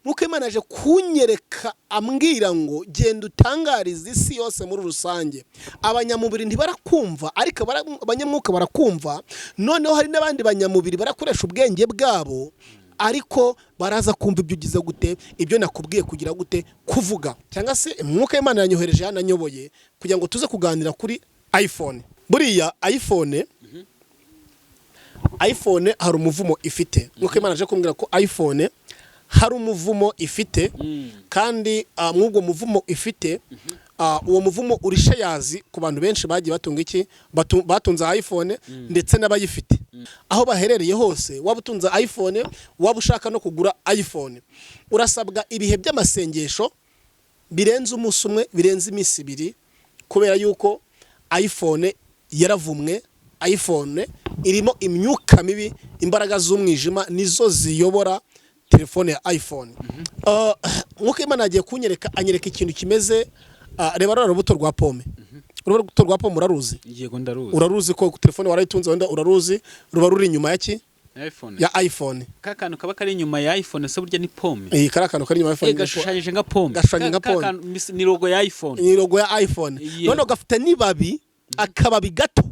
Mwuka Imana aje kunyereka, ambwira ngo genda utangarize isi yose muri rusange. Abanyamubiri ntibarakumva, ariko abanyamwuka barakumva. Noneho hari n'abandi banyamubiri barakoresha ubwenge bwabo, ariko baraza kumva ibyo ugize gute, ibyo nakubwiye kugira gute kuvuga. Cyangwa se Umwuka w'Imana yanyohereje, yananyoboye kugira ngo tuze kuganira kuri iPhone. Buriya iPhone hari umuvumo ifite. Mwuka w'Imana aje kumbwira ko iPhone hari umuvumo ifite, kandi mw'ubwo muvumo ifite, uwo muvumo uri shayazi ku bantu benshi bagiye batunga iki, batunze iPhone ndetse n'abayifite aho baherereye hose. Waba utunze iPhone, waba ushaka no kugura iPhone, urasabwa ibihe by'amasengesho birenze umunsi umwe, birenze iminsi 2, kubera yuko iPhone yaravumwe. iPhone irimo imyuka mibi, imbaraga z'umwijima nizo ziyobora telefone ya iPhone. Mwuka Imana agiye kunyereka, anyereka ikintu kimeze, reba ruriya rubuto rwa pome. Urubuto rwa pome uraruzi? Yego, ndaruzi. Uraruzi ko telefone warayitunze, wenda uraruzi, ruba ruri inyuma ya ki? iPhone. Ya iPhone. Ka kantu kaba kari inyuma ya iPhone se burya ni pome? Iyi kari akantu kari inyuma ya iPhone. Gashushanyije nka pome. Gashushanyije nka pome. Ni logo ya iPhone. Ni logo ya iPhone. Yeah. Noneho gafite n'ibabi, akababi gato.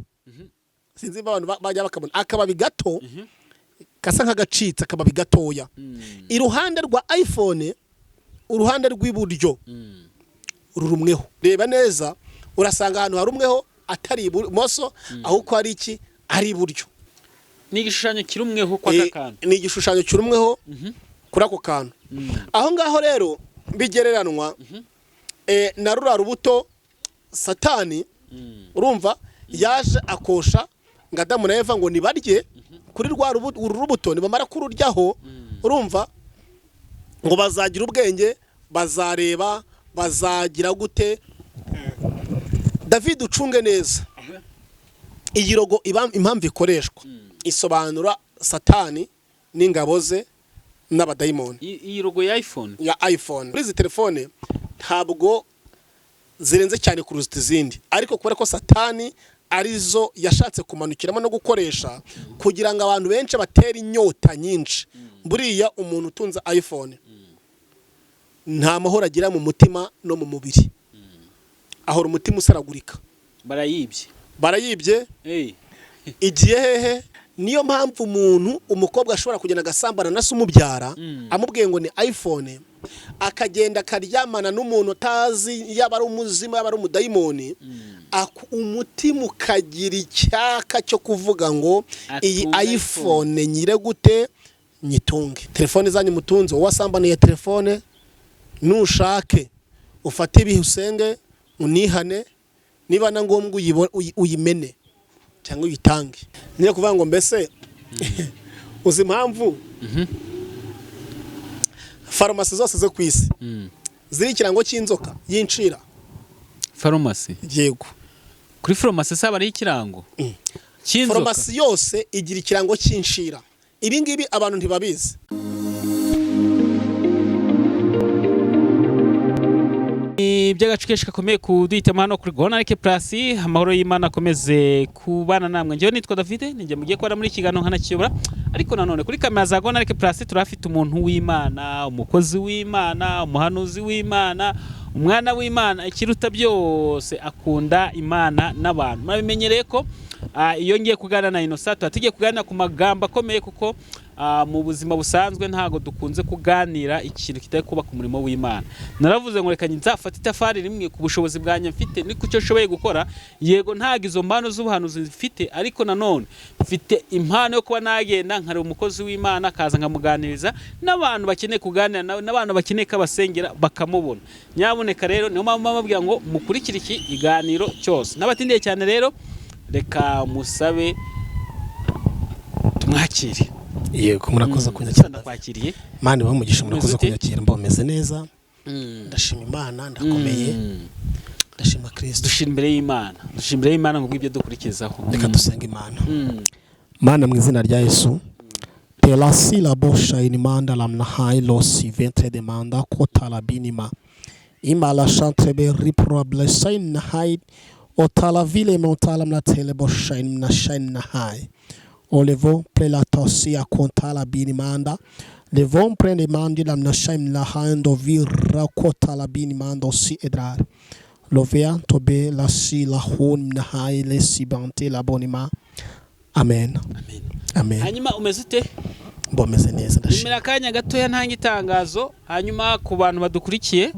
Sinzi niba abantu bajya bakabona akababi gato gasa nk'agacitse, akababi gatoya iruhande rwa iPhone, uruhande rw'iburyo rurumweho. Reba neza, urasanga ahantu harumweho atari ibumoso, ahubwo ari iki, ari iburyo. Ni igishushanyo kirumweho kwa ka kantu. Ni igishushanyo kirumweho kuri ako kantu. Aho ngaho rero bigereranwa na ruriya rubuto Satani, urumva, yaje akosha ngo Adamu na Eva ngo nibarye kuri rwa uru rubuto, nibamara kururyaho, urumva, ngo bazagira ubwenge, bazareba, bazagira gute. David, ucunge neza iyi logo impamvu ikoreshwa isobanura Satani n'ingabo ze n'abadayimoni. Iyi logo ya iPhone? Ya iPhone. Muri izi telefone ntabwo zirenze cyane kuruta izindi, ariko kubera ko Satani arizo yashatse kumanukiramo no gukoresha kugira ngo abantu benshi batere inyota nyinshi. Buriya umuntu utunze iPhone nta mahoro agira mu mutima no mu mubiri, ahora umutima usaragurika. Barayibye. Barayibye. Igiye hehe? Niyo mpamvu umuntu, umukobwa ashobora kugenda agasambana na se umubyara, amubwiye ngo ni iPhone, akagenda akaryamana n'umuntu utazi yaba ari umuzimu, yaba ari umudayimoni, umutima ukagira icyaka cyo kuvuga ngo iyi Atunge. iPhone nyire gute, nyitunge. Telefone zanyu mutunze, wowe wasambaniye telefone, nushake ufate ibihe usenge, unihane, niba na ngombwa uyimene cyangwa uyitange. Niyo kuvuga ngo mbese uzi impamvu farumasi zose zo ku isi ziri ikirango cy'inzoka y'inshira? Farumasi? Yego. Kuri farumasi se haba hariho ikirango cy'inzoka? Farumasi yose igira ikirango cy'inshira. Ibi ngibi abantu ntibabizi. Iby'agace kenshi gakomeye kuduhitamo hano kuri Gonarike Plus. Amahoro y'Imana akomeze kubana namwe. Njyewe nitwa David, ninjye mugiye kubana muri iki kiganiro nkanakiyobora, ariko nanone kuri kamera za Gonarike Plus turahafite umuntu w'Imana, umukozi w'Imana, umuhanuzi w'Imana, umwana w'Imana, ikiruta byose akunda Imana n'abantu. Murabimenyereye ko iyo ngiye kuganira na Innocent tuba tugiye kuganira ku magambo akomeye, kuko mu buzima busanzwe ntago dukunze kuganira ikintu kitari kubaka umurimo w'Imana. Naravuze ngo reka nzafate itafari rimwe ku bushobozi bwanjye mfite, ni ku cyo nshoboye gukora. Yego, ntago izo mpano z'ubuhanuzi mfite, ariko nanone mfite impano yo kuba nagenda nkareba umukozi w'Imana, akaza nkamuganiriza, n'abantu bakeneye kuganira nawe, n'abantu bakeneye ko abasengera bakamubona. Nyabuneka rero, niyo mpamvu mbabwira ngo mukurikire iki kiganiro cyose. N'abatindiye cyane rero, reka musabe tumwakire. Yego, murakoze kunyakira. Ndakwakiriye. Imana ibahe umugisha, murakoze Umeze ute? kunyakira. Mba meze neza, ndashima Imana, ndakomeye, ndashima Kristo. Dushira imbere y'Imana, dushira imbere y'Imana ngo ibyo dukurikizaho. Reka dusenge Imana. Mana, mu izina rya Yesu, terasi la bosha inimanda lamnahai losi ventre de manda kota la binima imala chantre be ripro blesain nahai otala vile montala mnatele bosha imnashain nahai olevo prelatosia kontala binimanda. Levon prende mandi la mnashaim la hando vira kota la bini mando si edrar. Lovea tobe la si la hun mnahai le sibante la bonima. Amen. Amen. Amen. Hanyuma umeze ute? Mbomeze neza, ndashima. Nyuma akanya gatoya ntanga itangazo. Hanyuma ku bantu badukurikiye,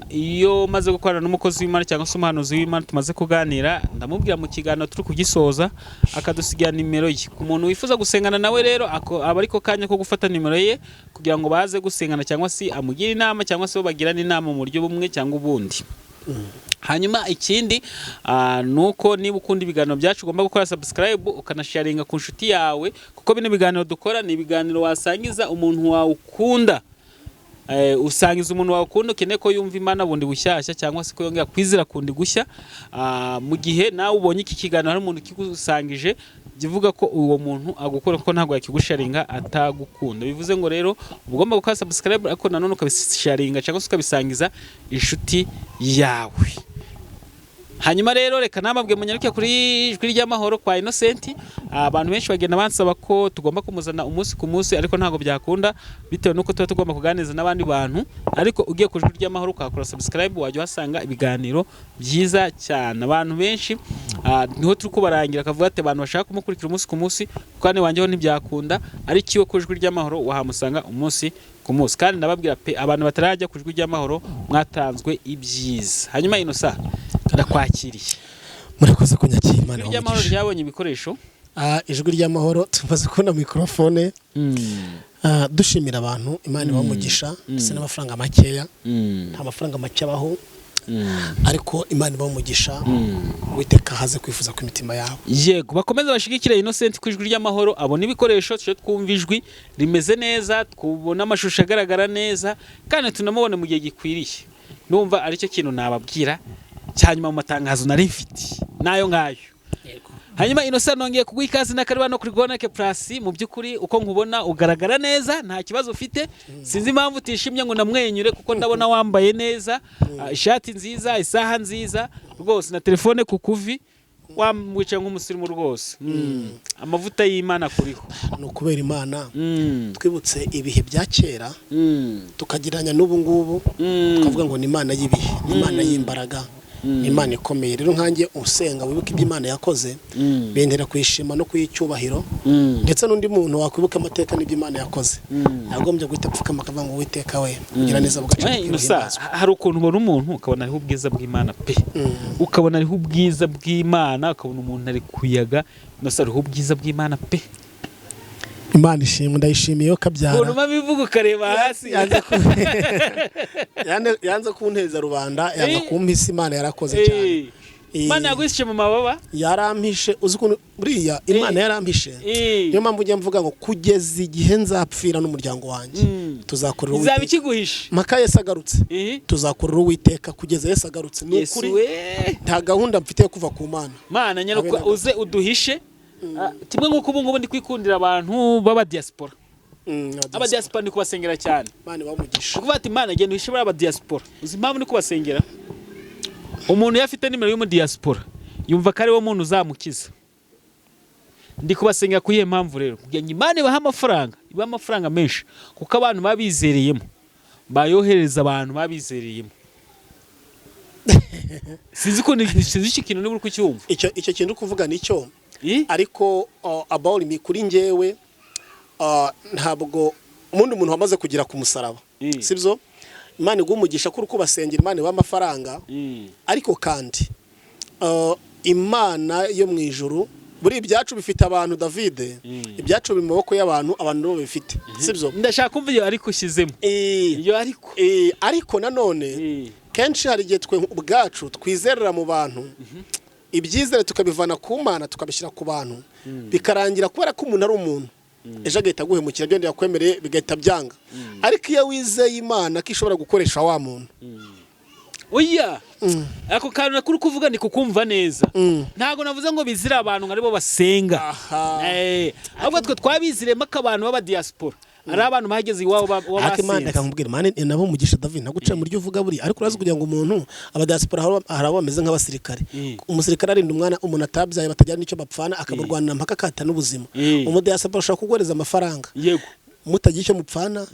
iyo maze gukorana n'umukozi w'Imana cyangwa se umuhanuzi w'Imana tumaze kuganira, ndamubwira mu kiganiro turi kugisoza akadusigira nimero ye. Ku muntu wifuza gusengana nawe rero, aba ariko kanya ko gufata nimero ye kugira ngo baze gusengana cyangwa se amugire inama cyangwa se bo bagirane inama mu buryo bumwe cyangwa ubundi. Hanyuma ikindi, ni uko niba ukunda ibiganiro byacu ugomba gukora subscribe, ukanasharinga ku nshuti yawe, kuko bino biganiro dukora ni ibiganiro wasangiza umuntu wawe ukunda. Usangiza umuntu wawe ukunda ukeneye ko yumva Imana bundi bushyashya cyangwa se ko yongera kwizera kundi gushya. Mu gihe nawe ubonye iki kiganiro hari umuntu ukigusangije, jya uvuga ko uwo muntu agukunda, kuko ntabwo yakigusharinga atagukunda. Bivuze ngo rero uba ugomba gukora subscribe, ariko nanone ukabisharinga cyangwa se ukabisangiza inshuti yawe. Hanyuma rero reka namabwe munyaruke kuri Ijwi ry'Amahoro kwa Innocent. Abantu benshi bagenda bansaba ko tugomba kumuzana umunsi ku munsi, ariko ntabwo byakunda bitewe n'uko tuba tugomba kuganiriza n'abandi bantu. Ariko ugiye ku Ijwi ry'Amahoro ukahakora subscribe, wajya uhasanga ibiganiro byiza cyane. Abantu benshi niho turi kubarangira, akavuga ati abantu bashaka kumukurikira umunsi ku munsi, kuko hano iwanjye ho ntibyakunda, ariko iwe ku Ijwi ry'Amahoro wahamusanga umunsi ku munsi. Kandi ndababwira pe, abantu batarajya ku Ijwi ry'Amahoro mwatanzwe ibyiza. Hanyuma Innocent, ndakwakiriye. Murakoze kunyakira, Imana Ijwi ry'Amahoro ibahe umugisha. ryabonye ibikoresho. Ijwi ry'Amahoro tumaze kubona mikorofone. Dushimira abantu, Imana ibahe umugisha, ndetse n'amafaranga makeya. Nta mafaranga make abaho, ariko Imana ibahe umugisha, Uwiteka ahaze kwifuza kw'imitima yabo. Yego, bakomeze bashigikire Innocent ku Ijwi ry'Amahoro, abona ibikoresho, tuje twumva ijwi rimeze neza, twubona amashusho agaragara neza, kandi tunamubone mu gihe gikwiriye. Numva aricyo kintu nababwira cyanyuma mu matangazo nari mfite nayo ngayo. Hanyuma Innocent, nongeye kuguha ikaze n'akariba no kuri Gonake Plus. Mu by'ukuri uko nkubona ugaragara neza, nta kibazo ufite. Sinzi impamvu utishimye ngo namwenyure, kuko ndabona wambaye neza, ishati nziza, isaha nziza rwose, na telefone ku kuvi, wamwicaye nk'umusirimu rwose. Amavuta y'Imana kuriho. Ni ukubera Imana. Twibutse ibihe bya kera, tukagereranya n'ubu ngubu, tukavuga ngo ni Imana y'ibihe, ni Imana y'imbaraga, ni Imana ikomeye. Rero nkanjye usenga wibuka ibyo Imana yakoze, bentera kuyishima no kuyicyubahiro, ndetse n'undi muntu wakwibuka amateka n'ibyo Imana yakoze yagombye guhita apfukama akavuga ngo: "Uwiteka we, ugira neza bugaca." Innocent, hari ukuntu ubona umuntu ukabona ariho ubwiza bw'Imana pe, ukabona ariho ubwiza bw'Imana, ukabona umuntu ari kuyaga. Innocent, ariho ubwiza bw'Imana pe. Imana ishimwe, ndayishimiye yo kabyara. Ukuntu bivuga ukareba hasi. Yanze kunteza rubanda, yanga kumpisa. Imana yarakoze cyane. Imana yaguhishe mu mababa. Yarampishe. Uzi ukuntu buriya Imana yarampishe? Niyo mpamvu ujya mvuga ngo kugeza igihe nzapfira n'umuryango wanjye, tuzakorera Izaba Uwiteka ikiguhishe. mpaka Yesu agarutse. Tuzakorera Uwiteka kugeza Yesu agarutse, ni Yesu ukuri. we! Nta gahunda mfite yo kuva ku Mana. Mana nyaruka. Abe na gato. Uze uduhishe. Kimwe nk'uko ubu ngubu ndi kwikundira abantu b'abadiaspora. Abadiaspora ndi kubasengera cyane. Imana ibahe umugisha. Ukuvuga ati: "Imana, genda uhishe bariya abadiaspora." Uzi impamvu ndi kubasengera? Umuntu iyo afite nimero y'umudiaspora yumva ko ari wo muntu uzamukiza. Ndi kubasengera ku iyihe mpamvu rero? Kugira ngo Imana ibahe amafaranga, ibahe amafaranga menshi, kuko abantu baba bizereyemo bayohereza, abantu baba bizereyemo. Sinzi ko sinzi iki kintu niba uri kucyumva. Icyo kintu uri kuvuga nicyo. Eh? Ariko about me, kuri njyewe, ntabwo ubundi umuntu wamaze kugera ku musaraba, sibyo? Imana iguha umugisha ko uri kubasengera, Imana ibaha amafaranga. Ariko kandi Imana yo mu ijuru, buri ibyacu bifite abantu, David. Ibyacu biri mu maboko y'abantu, abantu nibo bifite, sibyo? Ndashaka kumva iyo ariko ushyizemo. Iyo ariko. Ariko nanone kenshi hari igihe twe ubwacu twizerera mu bantu, ibyizere tukabivana ku Mana tukabishyira ku bantu, bikarangira kubera ko umuntu ari umuntu, ejo agahita aguhemukira, ibyo yakwemereye bigahita byanga. Ariko iyo wizeye Imana ko ishobora gukoresha wa muntu. Oya, ako kantu nakuri kuvuga ni kukumva neza. Ntabwo navuze ngo bizire abantu ngo aribo basenga. Ahubwo twe twabiziremo ko abantu b'abadiaspora ari abantu bageze iwabo Ariko Imana, basenze. reka nkubwire, Imana nabo umugisha. David, ntaguciye mu ryo uvuga buriya, ariko urazi kugira ngo umuntu abadiaspora hari abo bameze nk'abasirikare. Umusirikare arinda umwana umuntu atabyaye, batagira n'icyo bapfana, akamurwanira mpaka akata n'ubuzima. Umudiaspora ashobora kuguhereza amafaranga. Mutagira icyo mupfana,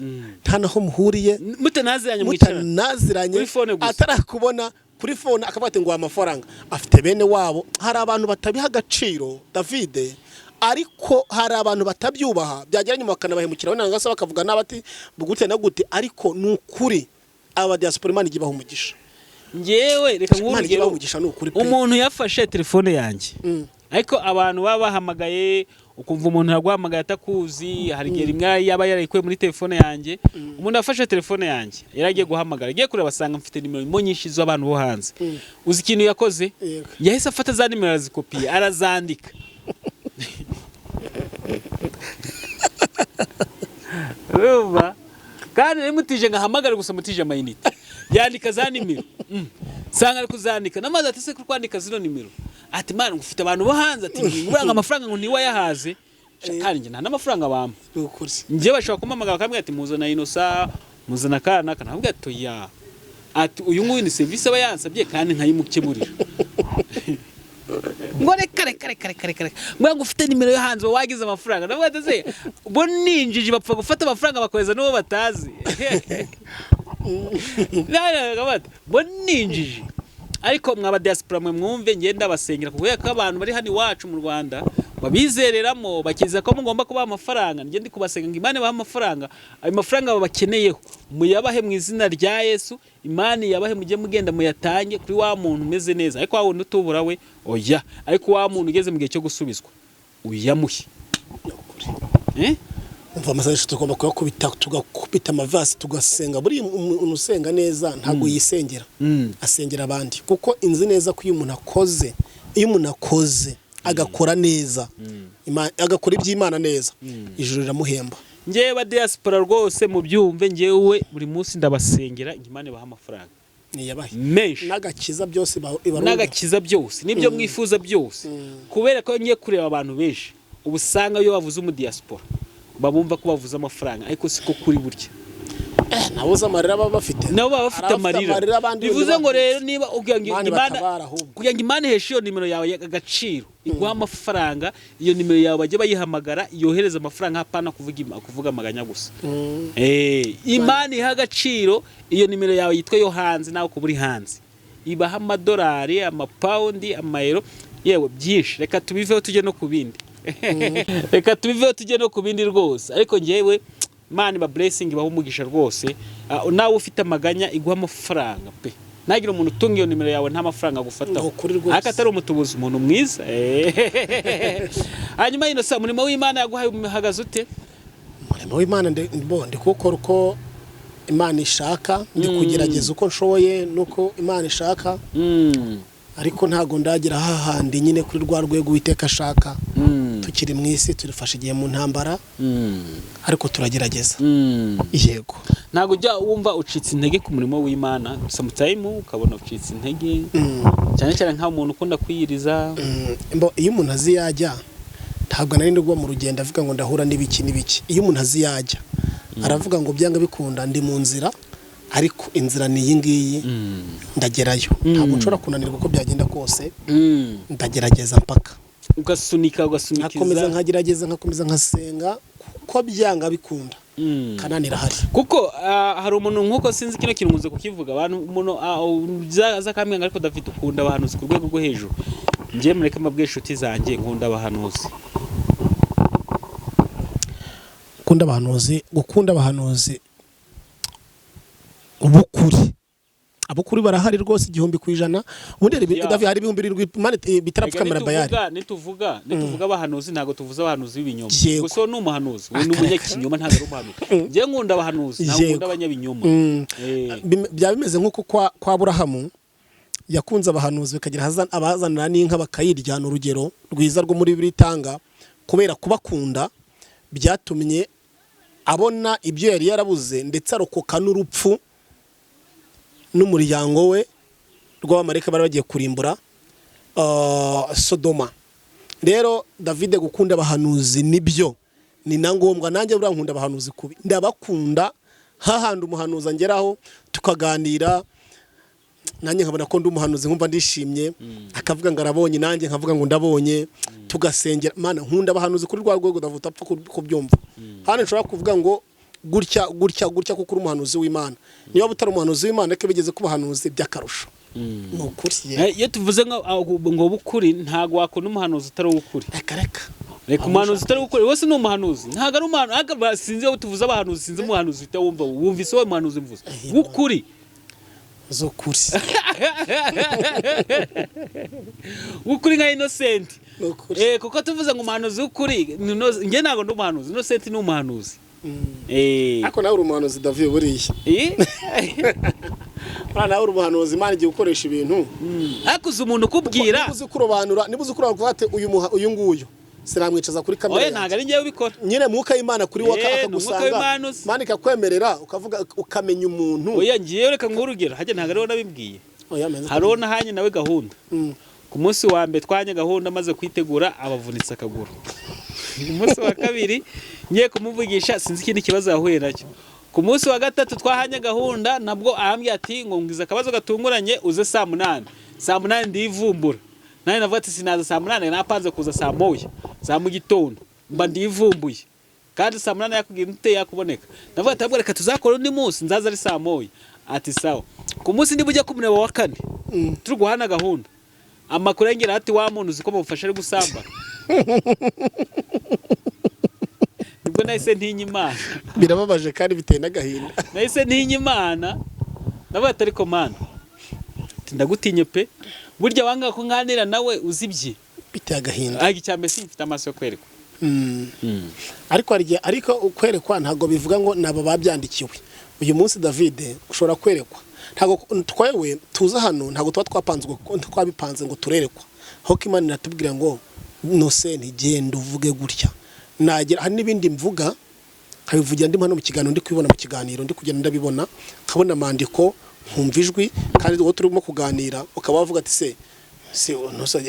nta naho muhuriye, mutanaziranye, mwicarana mutanaziranye, Kuri phone gusa. Atarakubona kuri phone, akavuga ati ngo amafaranga afite bene wabo. Hari abantu batabiha agaciro, David, ariko hari abantu batabyubaha, byagera nyuma bakanabahemukira, wenda ngasa bakavuga nabi ati gute na gute. Ariko ni ukuri, aba diaspora Imana ijya ibaha umugisha. Ngewe reka nguhe Imana ijya ibaha urugero. umugisha, ni ukuri pe. Umuntu yafashe telefone yanjye, ariko abantu baba bahamagaye, ukumva umuntu araguhamagaye atakuzi. Hari igihe rimwe yaba yarayikuye muri telefone yanjye. Umuntu yafashe telefone yanjye, yari agiye guhamagara, agiye kureba asanga mfite nimero mo nyinshi z'abantu bo hanze. Uzi ikintu yakoze? Yego. Yahise afata za nimero, arazikopiye, arazandika. Urumva kandi nari mutije ngo ahamagare gusa, mutije amayinite, yandika za nimero. Nsanga ari kuzandika n'amazi, ati se kuri kwandika zino nimero? Ati man, ngo ufite abantu bo hanze, ati nguranga amafaranga, ngo ntiwayahaze. Kandi njye nta n'amafaranga bampa. Ni ukuri. Njye bashobora kumpamagara bakambwira ati muzana Inosa, muzana kana kanabwira ati oya, ati uyu nguyu ni serivisi aba yansabye kandi nkayimukemurira. Ngo reka reka reka reka reka reka, ngo ufite nimero yo hanze wagize amafaranga. Ndavuga ati se bo ninjiji, bapfa gufata amafaranga bakohereza n'uwo batazi. Naravuga bati, bo ninjiji. Ariko mwaba diaspora mwe, mwumve, ngenda basengera kubera ko abantu bari hano iwacu mu Rwanda babizereramo, bakiza ko mugomba kubaha amafaranga. Njye ndi kubasenga ngo Imana ibahe amafaranga. Ayo mafaranga babakeneyeho muyabahe mu izina rya Yesu. Imana yabahe, mujye mugenda muyatange kuri wa muntu umeze neza. Ariko wa wundi utubura we oya, ariko wa muntu ugeze mu gihe cyo gusubizwa uyamuhe. Ni ukuri. Eh? Umva, amasengesho tugomba kuyakubita, tugakubita amavasi, tugasenga. Buriya umuntu usenga neza ntabwo yisengera, asengera abandi, kuko inzi neza ko iyo umuntu akoze agakora neza, agakora iby'Imana neza, ijuru riramuhemba. Njyewe ba diaspora rwose mubyumve, njyewe buri munsi ndabasengera ngo Imana ibahe amafaranga Niyabahe menshi. N'agakiza byose ibarunga. N'agakiza byose, n'ibyo mwifuza byose, kubera ko ngiye kureba abantu benshi ubu usanga iyo bavuze umudiaspora babumva ko bavuze amafaranga, ariko siko kuri burya. Nabo uzi amarira baba bafite. Nabo baba bafite Hari abafite amarira. Abandi Bivuze ngo bandi rero niba ugira ngo Imana Imana ibatabara ahubwo. kugira ngo Imana iheshe iyo nimero yawe agaciro, iguha amafaranga, iyo nimero yawe bajye bayihamagara yohereza amafaranga, hapana kuvuga amaganya gusa. Imana iha agaciro iyo nimero yawe yitwa yo hanze, nawe kuba uri hanze ibaha amadolari, amapawundi, amayero, yewe byinshi. Reka tubiveho tujye no ku bindi, reka tubiveho tujye no ku bindi rwose. Ariko njyewe Imana iba blessing, ibaha umugisha rwose. Ah, nawe ufite amaganya iguha amafaranga pe. Ntagire umuntu utunga iyo nimero yawe nta mafaranga agufataho. Ni ukuri rwose. Ariko atari umutubuzi, umuntu mwiza. Hanyuma ino sa umurimo w'Imana yaguhaye uhagaze ute? Umurimo w'Imana ndi kuwukora uko Imana ishaka, ndi kugerageza uko nshoboye n'uko Imana ishaka, ariko ntabwo ndagera hahandi nyine kuri rwa rwego Uwiteka ashaka. Tukiri mu isi, turifashe igihe mu ntambara, ariko turagerageza, yego. Ntabwo ujya wumva ucitse intege ku murimo w'Imana sometime, ukabona ucitse intege, cyane cyane nk'umuntu ukunda kwiyiriza? Iyo umuntu azi yajya, ntabwo nari kuba mu rugendo avuga ngo ndahura n'ibiki n'ibiki. Iyo umuntu azi yajya, aravuga ngo byanga bikunda ndi mu nzira, ariko inzira ni iyi ngiyi, ndagerayo. Ntabwo nshobora kunanirwa uko byagenda kose. Ndagerageza mpaka. Ugasunika, Nkakomeza, ugasunikiza. nkagerageza, nkakomeza, nkasenga, kuko byanga bikunda Kanani irahari. Kuko hari umuntu, nk'uko sinzi kino kintu nkunze kukivuga, abantu umuntu aza akambwira ngo ariko David ukunda abahanuzi ku rwego rwo hejuru. Njye mureke mbabwire inshuti zanjye, nkunda abahanuzi. Gukunda abahanuzi, gukunda abahanuzi b'ukuri, abukuri barahari rwose 1000%. Ubundi hari David, hari 7000 Imana bitarapfukamira Bayali. Nituvuga abahanuzi, ntabwo tuvuze abahanuzi b'ibinyoma. Yego. Gusa uwo ni umuhanuzi, uwo ni Akareka. umunyakinyoma, ntabwo ari umuhanuzi. Njye nkunda abahanuzi, ntabwo nkunda abanyabinyoma. Byaba bimeze nk'uko kwa Aburahamu yakunze abahanuzi bikagira abazanira n'inka bakayirya. Ni urugero rwiza rwo muri Bibiliya itanga. Kubera kubakunda byatumye abona ibyo yari yarabuze, ndetse arokoka n'urupfu n'umuryango we rw'abamarayika bari bagiye kurimbura Sodoma. Rero David, gukunda abahanuzi nibyo, ni na ngombwa. Nanjye buriya nkunda abahanuzi kubi, ndabakunda. Hahandi umuhanuzi angeraho tukaganira. Nanjye nkabona ko ndi umuhanuzi, nkumva ndishimye. Akavuga ngo arabonye, nanjye nkavuga ngo ndabonye, tugasengera. Mana, nkunda abahanuzi kuri rwa rwego David utapfa kubyumva. Hano nshobora kuvuga ngo gutya, gutya, gutya, kuko uri umuhanuzi w'Imana. Niba utari umuhanuzi w'Imana, ariko bigeze ku bahanuzi by'akarusho, ni ukuri ye. Iyo tuvuze ngo bukuri, ntabwo wakunda umuhanuzi utari uw'ukuri. Reka, reka. Reka, umuhanuzi utari uw'ukuri wese ni umuhanuzi, ntabwo ari umuhanuzi. Sinzi iyo tuvuze abahanuzi, sinzi umuhanuzi uhita wumva. Wumvise wowe muhanuzi mvuze w'ukuri? Z'ukuri. W'ukuri nka Innocent. Ni ukuri. Kuko tuvuze ngo umuhanuzi w'ukuri njye ntabwo ndi umuhanuzi, Innocent ni umuhanuzi. Ariko nawe uri umuhanuzi, David, buriya. Buriya nawe uri umuhanuzi. Imana igiye gukoresha ibintu. Ariko uzi umuntu ukubwira. Niba uzi kurobanura, niba uzi kurobanura, kuvuga ati uyu nguyu sinamwicaza kuri kamera Oya, yanjye. ntabwo ari njyewe ubikora. Nyine mwuka w'Imana kuri wowe Ni umwuka akagusanga. w'Imana uzi. Imana ikakwemerera ukavuga, ukamenya umuntu. Oya, ngiyeyo, reka nguhe urugero. Hajya ntabwo ariho nabibwiye. Oya, menza. Hariho nahanye nawe gahunda. Ku munsi wa mbere twahanye gahunda, amaze kwitegura abavunitse akaguru. Ku munsi wa kabiri ngiye kumuvugisha, sinzi ikindi kibazo yahuye nacyo. Ku munsi wa gatatu twahanye gahunda, nabwo arambwira ati ngo ngize akabazo gatunguranye, uze saa 8. Saa 8 ndivumbura. Nanjye navuga ati sinaza saa 8, napanze kuza saa 1 za mu gitondo, mba ndivumbuye. Kandi saa 8 yakubwira ute yakuboneka? Ndavuga ati ahubwo reka tuzakora undi munsi, nzaza ari saa 1. Ati sawa. Ku munsi niba ujya kumureba wa kane, turi guhana gahunda, amakuru yongera ati wa muntu uzi ko mumufasha ari gusambana. Nibwo nahise ntinya Imana. Birababaje kandi biteye n'agahinda. Nahise ntinya Imana. Ndavuga ati ariko Mana, ati ndagutinye pe, burya wanga ko nganira nawe uzi ibye. Biteye agahinda. Ariko icya mbere simfite amaso yo kwerekwa. Ariko hari igihe, ariko kwerekwa ntabwo bivuga ngo nabo babyandikiwe. Uyu munsi, David, ushobora kwerekwa. Ntabwo twewe tuza hano, ntabwo tuba twapanze ngo twabipanze ngo turerekwa. Aho ko Imana iratubwira ngo nose ntigende uvuge gutya, nagera hari n'ibindi mvuga nkabivugira ndimo hano mu kiganiro, ndi kubibona mu kiganiro, ndi kugenda ndabibona, nkabona amandiko, nkumva ijwi, kandi uwo turimo kuganira ukaba wavuga ati se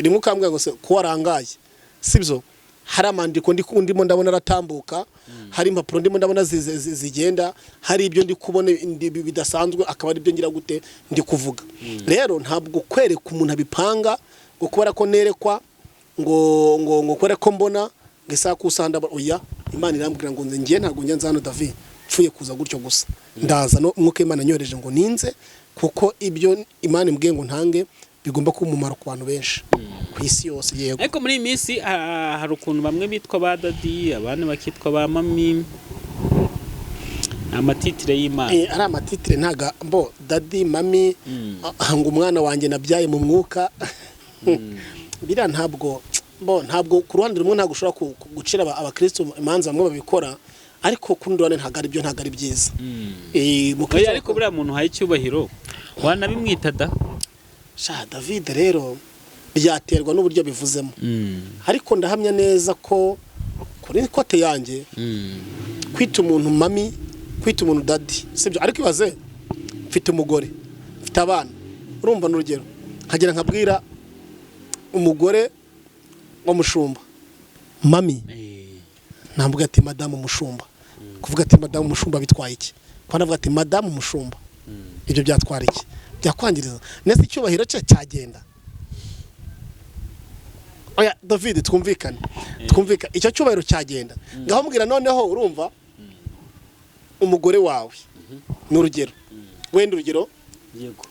rimwe ukambwira ngo se ko warangaye, sibyo? Hari amandiko ndimo ndabona aratambuka, hari impapuro ndimo ndabona zigenda, hari ibyo ndi kubona bidasanzwe, akaba ari byo ngira gute ndi kuvuga. Rero ntabwo kwereka umuntu abipanga ngo kubera ko nerekwa, ngo kubera ko mbona ngo isaha ku isaha ndabona. Oya, Imana irambwira ngo nze. Ngiye, ntabwo njya nza hano, David, mpfuye kuza gutyo gusa. Ndaza no umwuka w'Imana anyohereje ngo ninze, kuko ibyo Imana imbwiye ngo ntange bigomba kuba umumaro ku bantu benshi ku isi yose. Yego. Ariko muri iyi minsi hari ukuntu bamwe bitwa ba daddy, abandi bakitwa ba mummy, ni amatitire y'Imana. Ari amatitire, ntaga mbo daddy, mummy, ngo umwana wanjye nabyaye mu mwuka. Biriya ntabwo bo, ntabwo ku ruhande rumwe ntabwo ushobora gucira abakristo imanza bamwe babikora, ariko ku rundi ruhande ntabwo ari byo, ntabwo ari byiza. Oya, ariko buriya muntu uhaye icyubahiro wanabimwita da. Sha David, rero byaterwa n'uburyo bivuzemo, ariko ndahamya neza ko kuri côté yanjye, kwita umuntu mummy, kwita umuntu daddy, sibyo. Ariko ibaze mfite umugore, mfite abana, urumva, n'urugero nkagera nkabwira umugore w'umushumba mummy, ntabwo ati madamu mushumba. Kuvuga ati madamu mushumba bitwaye iki? Kuba navuga ati madamu mushumba, ibyo byatwara iki? Byakwangiriza nese? Icyubahiro cye cyagenda? Oya David, twumvikane, twumvikane, icyo cyubahiro cyagenda? Ngaho mbwira noneho, urumva umugore wawe, ni urugero, wenda urugero,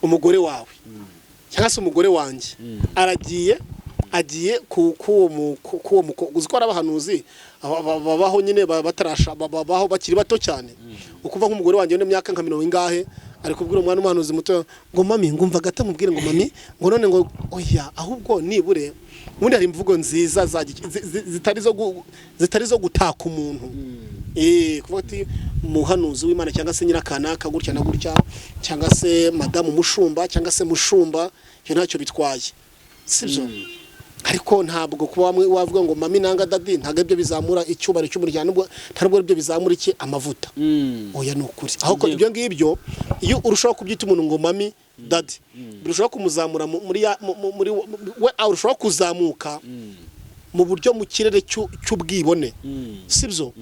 umugore wawe cyangwa se umugore wanjye aragiye, agiye ku kuwo mu kuwo uzi ko hari abahanuzi babaho nyine batarasha, babaho bakiri bato cyane. Ukuva nk'umugore wanjye w'imyaka nka mirongo ingahe ari kubwira umwana umuhanuzi muto ngo mummy, ngumva gato mubwire ngo mummy, ngo none ngo oya. Ahubwo nibure ubundi hari imvugo nziza zitari zo gutaka umuntu. Kuvuga ati umuhanuzi w'Imana cyangwa se nyirakanaka gutya na gutya, cyangwa se madamu mushumba cyangwa se mushumba, ibyo ntacyo bitwaye, sibyo? Ariko ntabwo kuba wamwe wavuga ngo mummy nanga daddy, ntabwo ibyo bizamura icyubahiro cy'umuryango, nubwo ntabwo ibyo bizamura iki amavuta. Oya, ni ukuri. Ahubwo ibyo ngibyo, iyo urushaho kubyita umuntu ngo mummy, daddy, birushaho kumuzamura muri muri we, arushaho kuzamuka mu buryo mu kirere cy'ubwibone, sibyo?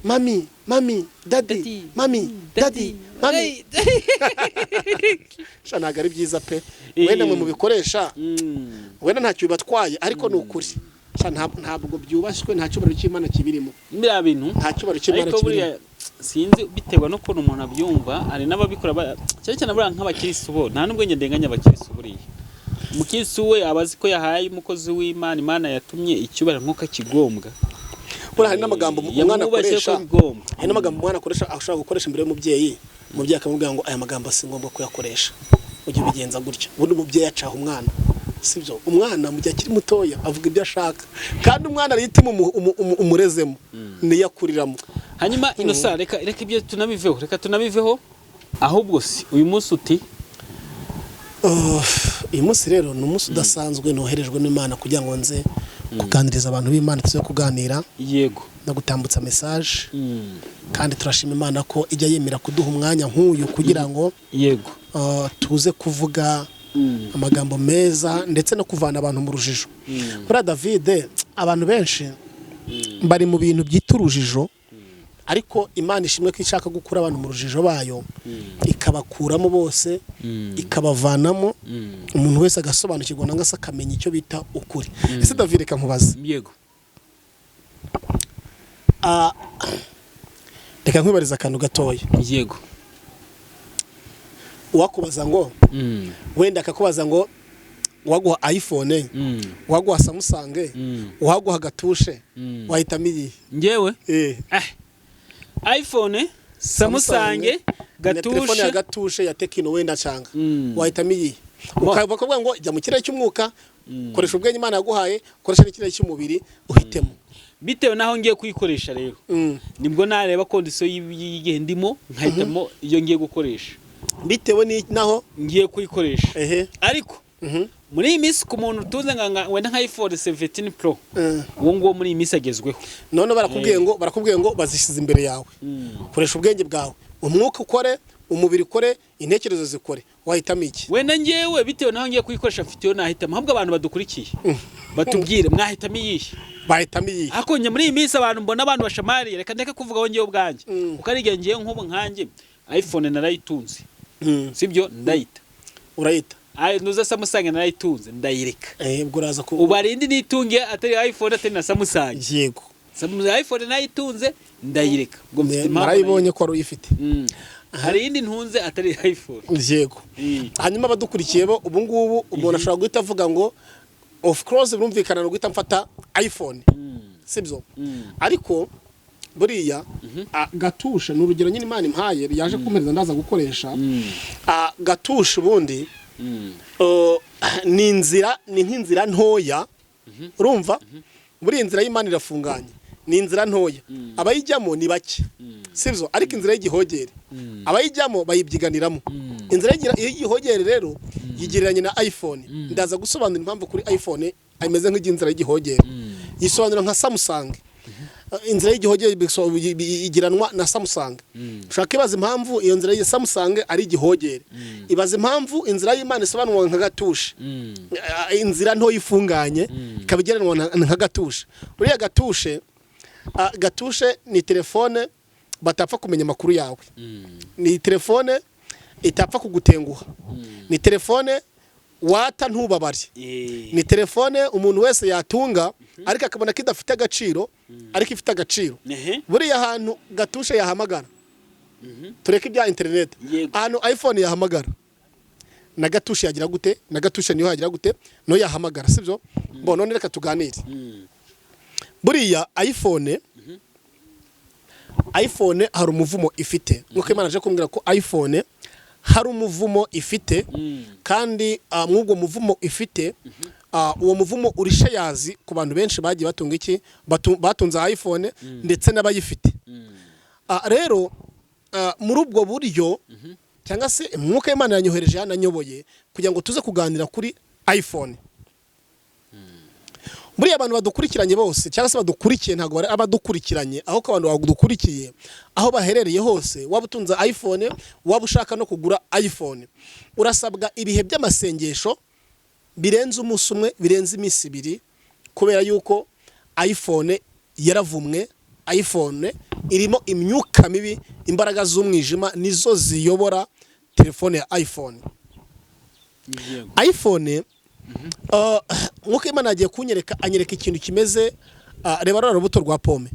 Mummy, mummy, daddy, mummy, daddy, mummy. Sha, ntabwo ari byiza pe. Wenda mwe mubikoresha, wenda ntacyo bibatwaye, ariko ni ukuri. Sha, ntabwo byubashywe, nta cyubahiro cy'Imana kibirimo. Biriya bintu. Nta cyubahiro cy'Imana Ariko kibirimo. buriya sinzi, biterwa n'ukuntu umuntu abyumva. Hari n'ababikora cyane cyane buriya nk'abakirisitu bo, nta n'ubwo njye ndenganya abakirisitu. Buriya umukirisitu we aba azi ko yahaye umukozi w'Imana, Imana yatumye, icyubahiro nk'uko akigombwa. Buriya hari n'amagambo umwana Yamwubashye akoresha. ko abigombwa. Hari n'amagambo umwana akoresha, ashobora gukoresha imbere y'umubyeyi, umubyeyi akamubwira ngo aya magambo si ngombwa kuyakoresha, ujye ubigenza gutya. Ubundi umubyeyi acaha umwana, sibyo? Umwana mu gihe akiri mutoya avuga ibyo ashaka, kandi umwana aritima umurezemo niyo akuriramo. Hanyuma Innocent, reka ibyo tunabiveho, reka tunabiveho. Ahubwo si uyu munsi uti? Uyu munsi rero ni umunsi udasanzwe noherejwe n'Imana kugira ngo nze kuganiriza abantu b'Imana, tuze kuganira no gutambutsa message. Kandi turashima Imana ko ijya yemera kuduha umwanya nk'uyu kugira ngo tuze kuvuga amagambo meza ndetse no kuvana abantu mu rujijo. Buriya David, abantu benshi bari mu bintu byita urujijo, ariko Imana ishimwe ko ishaka gukura abantu mu rujijo bayo, ikabakuramo bose, ikabavanamo, umuntu wese agasobanukirwa nangwa se akamenya icyo bita ukuri. Ese David, reka nkubaze. Yego. Reka nkwibariza akantu gatoya. Yego. Uwakubaza ngo, wenda akakubaza ngo waguha iPhone, waguha Samsung, waguha gatushe, wahitamo iyihe? Njyewe? Eh. iPhone, Samsung, Na telefone ya gatushe. Gatushe ya Tecno wenda canga, wahitamo iyihe? Bo. Bakavuga ngo jya mu kirere cy'umwuka, koresha ubwenge Imana yaguhaye, koresha n'ikirere cy'umubiri, uhitemo. Bitewe n'aho ngiye kuyikoresha rero, nibwo nareba condition y'igihe ndimo, nkahitamo iyo ngiye gukoresha. Bitewe naho ngiye kuyikoresha. Ariko muri iyi minsi, ku muntu utunze wenda nka iPhone 17 Pro, uwo nguwo muri iyi minsi agezweho. None barakubwiye ngo bazishyize imbere yawe, koresha ubwenge bwawe, umwuka ukore, umubiri ukore, intekerezo zikore, wahitamo iki? Wenda ngewe bitewe n'aho ngiye kuyikoresha, mfite iyo nahitamo. Ahubwo abantu badukurikiye batubwire, mwahitamo iyihe? Bahitamo iyihe? Ariko njye muri iyi minsi abantu mbona, abantu bashamariye, reka ndeke kuvuga aho ngewe ubwanjye, kuko ari igihe ngewe nk'ubu nkanjye iPhone narayitunze, sibyo, ndayita. Urayita. Ayo nuza Samsung narayitunze, ndayireka. Eh, ubwo uraza ku Ubu hari indi nitungiye atari iPhone, atari na Samsung. Samsung, iPhone nayitunze, ndayireka. Ubwo mfite impamvu. Narayibonye ko wari uyifite. Hari indi ntunze atari iPhone. Hanyuma abadukurikiye bo, ubu ngubu umuntu ashobora guhita avuga ngo of course, birumvikana, ni uguhita mfata iPhone, sibyo? Ariko buriya gatushe ni urugero nyine Imana impaye, yaje kumpereza, ndaza gukoresha. Gatushe ubundi ni inzira, ni nk'inzira ntoya. Urumva buriya inzira y'Imana irafunganye, ni inzira ntoya, abayijyamo ni bake, sibyo? Ariko inzira y'igihogere abayijyamo bayibyiganiramo. Inzira y'igihogere rero yigereranye na iPhone. Ndaza gusobanura impamvu kuri iPhone imeze nk'inzira y'igihogere, yisobanura nka Samsung. Inzira y'igihogere igiranwa na Samsung. Ushobora kwibaza impamvu iyo nzira ya Samsung ari igihogere. Ibaza impamvu inzira y'Imana isobanurwa nka gatushe. Inzira ntoya ifunganye ikaba igereranwa nka gatushe. Buriya gatushe, gatushe ni telefone batapfa kumenya amakuru yawe, ni telefone itapfa kugutenguha, ni telefone wata ntubabare, ni telefone umuntu wese yatunga ariko akabona ko idafite agaciro, ariko ifite agaciro. Buriya ahantu gatushe yahamagara, tureke ibya interineti, ahantu iPhone yahamagara na gatushe yagira gute? Na gatushe niyo yagira gute? Niyo yahamagara, sibyo? Bo none reka tuganire. Buriya iPhone hari umuvumo ifite, nk'uko Imana aje kumbwira ko iPhone hari umuvumo ifite, kandi mw'ubwo muvumo ifite, uwo muvumo uri shayazi ku bantu benshi bagiye batunga iki, batunze iPhone ndetse n'abayifite. Rero muri ubwo buryo, cyangwa se umwuka w'Imana yanyohereje, yananyoboye kugira ngo tuze kuganira kuri iPhone. Buriya abantu badukurikiranye bose, cyangwa se badukurikiye, ntabwo bari abadukurikiranye, aho ko abantu badukurikiye aho baherereye hose, waba utunze iPhone, waba ushaka no kugura iPhone, urasabwa ibihe by'amasengesho birenze umunsi umwe, birenze iminsi 2, kubera yuko iPhone yaravumwe. iPhone irimo imyuka mibi, imbaraga z'umwijima nizo ziyobora telefone ya iPhone. iPhone, nk'uko Imana yagiye kunyereka, anyereka ikintu kimeze, reba ruriya rubuto rwa pome.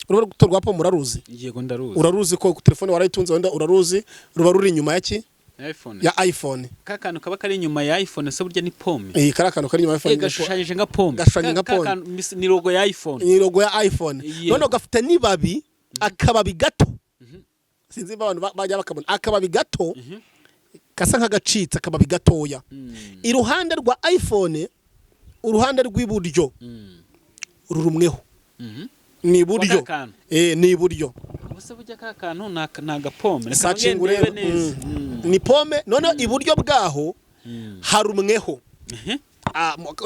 Urubuto rwa pome uraruzi? Yego, ndaruzi. Uraruzi ko telefone warayitunze, wenda uraruzi, ruba ruri inyuma ya ki? iPhone. Ya iPhone. Ka kantu kaba kari inyuma ya iPhone se burya ni pome? Iyi kariya kantu kari inyuma ya iPhone. Gashushanyije nka pome. Gashushanyije nka Ka pome. kantu ni logo ya iPhone. Ni logo ya iPhone. Yego. Noneho gafite n'ibabi, akababi gato. Sinzi niba abantu bajya bakabona akababi gato gasa nk'agacitse, akababi gatoya iruhande rwa iPhone, uruhande rw'iburyo rurumweho. Ni iburyo. Kwa ka kantu. Ni iburyo. Ubuse burya ka kantu ni agapome? Reka Sacinga nongere ndebe urebe. neza. Ni pome. Noneho iburyo bwaho harumweho.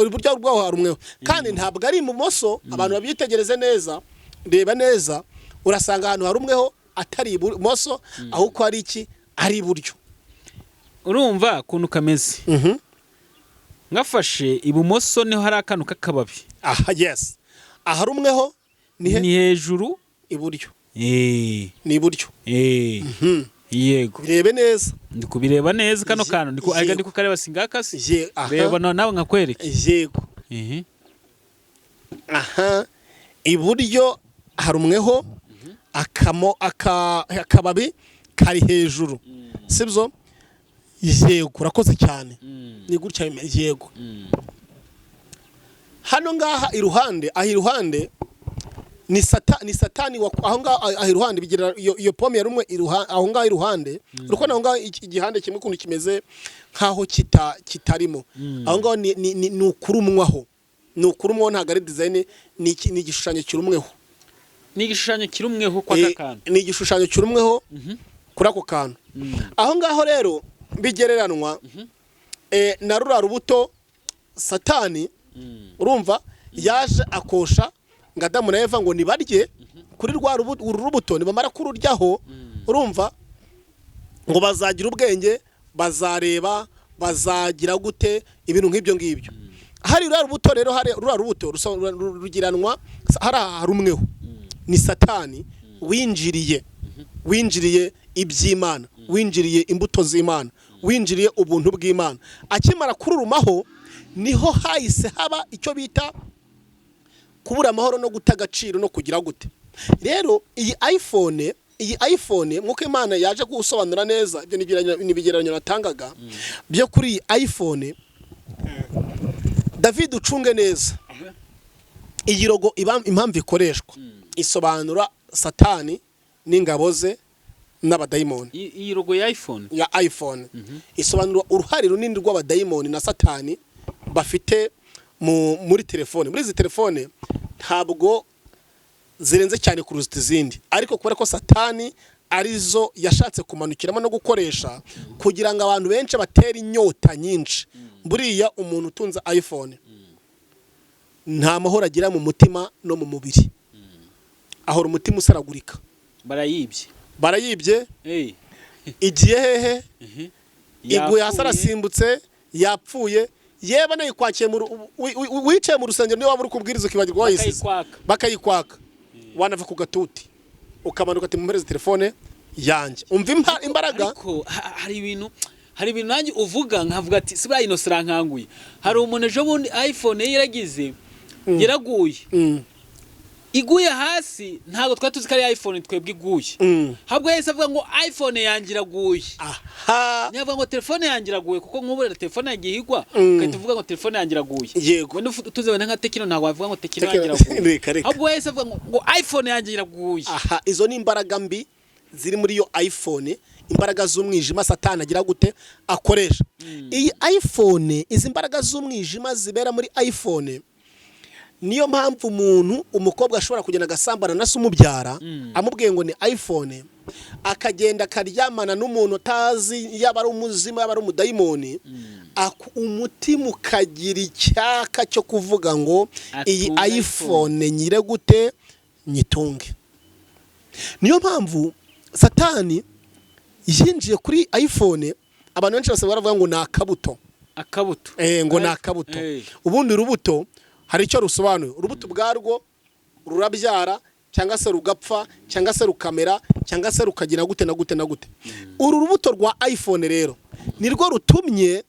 Iburyo bwaho harumweho, kandi ntabwo ari ibumoso. Abantu babyitegereze neza, reba neza, urasanga ahantu harumweho atari ibumoso, ahubwo ari iki? Ari iburyo. Urumva ukuntu kameze? Ngafashe, ibumoso niho hari akantu k'akababi. Aha, yes, aharumweho ni he? Ni hejuru. Iburyo. Ni iburyo. Yego. Birebe neza. Ndi kubireba neza kano kantu, ndi ariko ndi kukareba, singakasi. Aha. Reba nawe nkakwereke. Yego. Aha, iburyo harumweho akamo akababi kari hejuru, sibyo? Yego, urakoze cyane. Ni gutya yego. Hano ngaha iruhande, aha iruhande ni satani aho ngaho, aha iruhande bigira iyo pome yarumwe aho ngaho iruhande. Urabona aho ngaho igihande kimwe ukuntu kimeze nkaho kitarimo aho ngaho, ni ukurumwaho, ni ukurumwaho, ntabwo ari design, ni igishushanyo kirumweho. Ni igishushanyo kirumweho kwa ka kantu. Ni igishushanyo kirumweho kuri ako kantu aho ngaho. Rero bigereranwa na ruriya rubuto Satani, urumva, yaje akosha ngo Adamu na Eva ngo nibarye kuri rwa uru rubuto, nibamara kururyaho, urumva, ngo bazagira ubwenge, bazareba, bazagira gute, ibintu nk'ibyo ngibyo. Hari ruriya rubuto rero, hari ruriya rubuto rugiranwa hari harumweho, ni Satani winjiriye iby'Imana, winjiriye imbuto z'Imana, winjiriye ubuntu bw'Imana. Akimara kururumaho niho hahise haba icyo bita kubura amahoro no guta agaciro no kugira gute. Rero iyi iPhone, nk'uko Imana yaje gusobanura neza, ibyo ni ibigereranyo natangaga byo kuri iyi iPhone. David, ucunge neza iyi logo, impamvu ikoreshwa isobanura Satani n'ingabo ze n'abadayimoni. Iyi logo ya iPhone? Ya iPhone isobanura uruhare runini rw'abadayimoni na Satani bafite muri telefone. Muri izi telefone ntabwo zirenze cyane kuruta izindi, ariko kubera ko Satani arizo yashatse kumanukiramo no gukoresha kugira ngo abantu benshi batere inyota nyinshi. Buriya umuntu utunze iPhone nta mahoro agira mu mutima no mu mubiri, ahora umutima usaragurika. Barayibye. Barayibye. Igiye hehe? Iguye hasi. Yapfuye. Arasimbutse, yapfuye. Yeba nayikwakiye wicaye mu rusengero, niyo waba uri kubwiriza ukibagirwa wayisize. Bakayikwaka. Bakayikwaka, wanava ku gatuti ukamanuka ati: "Mumpereze telefone yanjye." Umva imbaraga. Ariko hari ibintu nanjye uvuga nkavuga ati: "Si buriya ino sirankanguye?" Hari umuntu ejo bundi iPhone ye yaragize, yaraguye. Iguye hasi, ntabwo twari tuzi ko ari iPhone twebwe iguye. Ahubwo yahise avuga ngo: "iPhone yanjye iraguye." Aha. Niyo avuga ngo: "Telefone yanjye iraguye," kuko nk'ubu rero telefone yagiye igwa, ugahita uvuga ngo: "Telefone yanjye iraguye." Wenda utuze wenda nka Tecno, ntabwo wavuga ngo: "Tecno yanjye iraguye." Reka, reka. Ahubwo yahise avuga ngo: "iPhone yanjye iraguye." Aha, izo ni imbaraga mbi ziri muri iyo iPhone, imbaraga z'umwijima Satani agira gute? Akoresha iyi iPhone. Izi mbaraga z'umwijima zibera muri iPhone, niyo mpamvu umuntu, umukobwa ashobora kugenda agasambana na se umubyara, amubwiye ngo ni iPhone, akagenda akaryamana n'umuntu utazi yaba ari umuzimu, yaba ari umudayimoni, umutima ukagira icyaka cyo kuvuga ngo iyi Atunge. iPhone nyire gute? Nyitunge. Niyo mpamvu Satani yinjiye kuri iPhone. Abantu benshi basigaye baravuga ngo ni akabuto. Akabuto. Ngo ni akabuto. Ubundi urubuto hari icyo rusobanuye. Urubuto ubwarwo rurabyara. cyangwa se rugapfa, cyangwa se rukamera, cyangwa se rukagira gute na gute na gute. Uru rubuto rwa iPhone rero nirwo rutumye,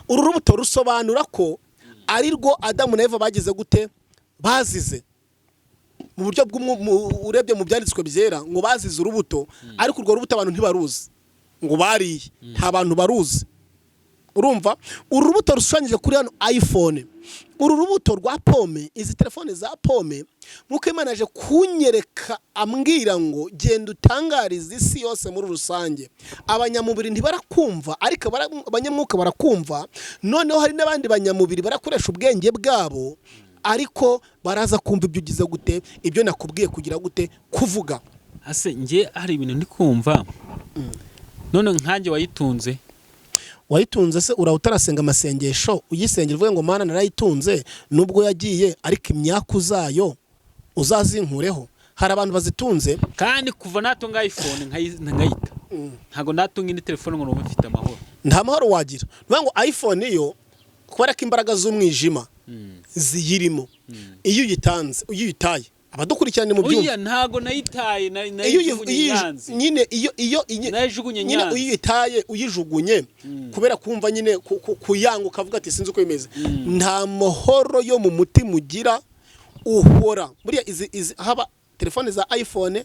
uru rubuto rusobanura ko ari rwo Adamu na Eva bagize gute, bazize mu buryo urebye mu byanditswe byera ngo bazize urubuto, ariko urwo rubuto abantu ntibaruzi ngo bariye, nta bantu baruzi. Urumva uru rubuto rushushanyije kuri hano iPhone, uru rubuto rwa pome, izi telefone za pome, nk'uko Imana yaje kunyereka ambwira ngo genda utangarize isi yose muri rusange, abanyamubiri ntibarakumva ariko abanyamwuka barakumva. Noneho hari n'abandi banyamubiri barakoresha ubwenge bwabo, ariko baraza kumva ibyo ugize gute, ibyo nakubwiye kugira gute kuvuga. Ase njye hari ibintu ndi kumva none nkanjye wayitunze. Wayitunze se uraho utarasenga amasengesho uyisengera uvuge ngo Mana narayitunze nubwo yagiye, ariko imyaku zayo uzazinkureho. Hari abantu bazitunze kandi kuva natunga iPhone nkayita, ntabwo natunga indi telefone ngo numve mfite amahoro. Nta mahoro wagira. Ni ngo iPhone yo kubera ko imbaraga z'umwijima ziyirimo, iyo uyitanze, iyo uyitaye, abadukurikirana mu byumva. Oya, ntago nayitaye, nayijugunye nyanze. Nyine iyo Nayijugunye nyine nyanze. Uyitaye uyijugunye kubera kumva nyine kuyanga, ukavuga ati sinzi uko bimeze, nta mahoro yo mu mutima ugira uhora. Buriya izi haba telefone za iPhone